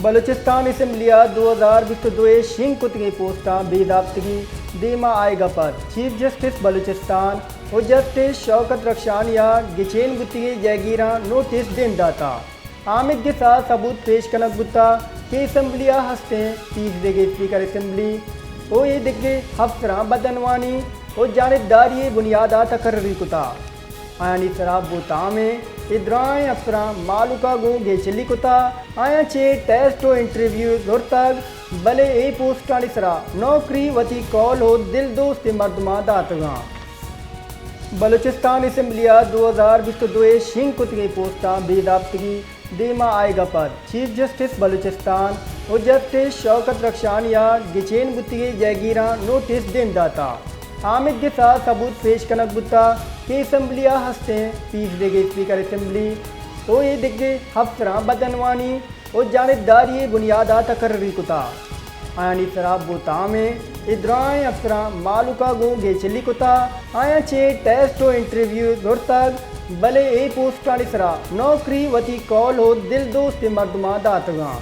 بلوچستان اسمبلی ء دو ہزار بیست ء دو ء شنگ کتگیں پوسٹاں بے دابتگی دیما آئیگ ء پد چیف جسٹس بلوچستان و جسٹس شوکت رخشانی ء گچین بوتگیں جہگیراں نوٹس دیم داتا۔ آمدگس ء ثبوت پیش کنگ بوتا کہ اسمبلی ء ہستیں پیش دیگیں اسپیکر اسمبلی و اے دگہ افسراں بدعنوانی و جانبداری ء بنیاد ء تقرری کتا۔ آیانی سرا بہتامیں اے درائیں افسراں مہلوک ء گوں گیچلی کتا، آیاں چہ ٹیسٹ و انٹرویو زرتگ، بلے اے پوسٹانی سرا نوکری وتی قول و دل دوستیں مردماں داتگاں۔ بلوچستان اسمبلی ء دو ہزار بیست ء دو ء شنگ کتگیں پوسٹاں بے دابتگی دیما آئیگ ء پد چیف جسٹس بلوچستان و جسٹس شوکت رخشانی ء گچین بوتگیں جہگیراں نوٹس دیم داتا۔ آمدگس ء ثبوت پیش کنگ بوتا کہ اسمبلی ء ہستیں پیش دیگیں اسپیکر اسمبلی و اے دگہ افسراں بدعنوانی و جانبداری ء بنیاد ء تقرری کتا۔ آیانی سرا بہتامیں اے درائیں افسراں مہلوک ء گوں گیچلی کتا، آیاں چہ ٹیسٹ و انٹرویو زرتگ، بلے اے پوسٹانی سرا نوکری وتی قول و دل دوستیں مردماں داتگاں۔